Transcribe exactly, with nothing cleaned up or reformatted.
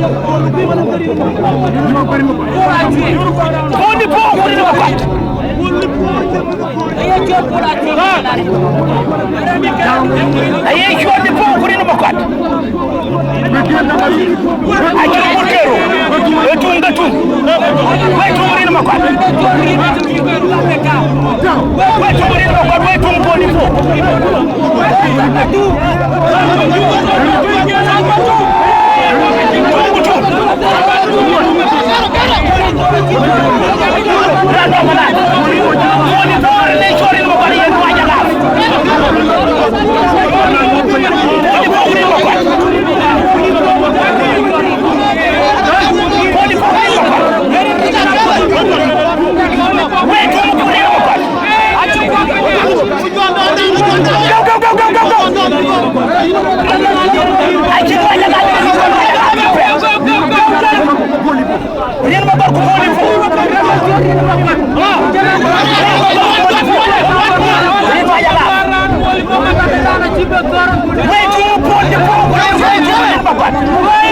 Puɔ̈n dï puɔ̈u ku rin ë Makuac. Aye cuɔt dï puɔ̈u ku rin ë Makuac. Acï mut ke rou. Ë tuŋ ke tuŋ. Wek tuŋ rin ë Makuac. Wek tuŋ rin ë Makuac, wek tuŋ puɔ̈n dï puɔ̈u. Go, go, go, go, go, go. Rin Makuac ku puɔ̈n dï puɔ̈u. Rin Makuac ku puɔ̈n dï puɔ̈u. Rin Makuac ala. Wek tuŋ puɔ̈n dï puɔ̈u ku rin Makuac.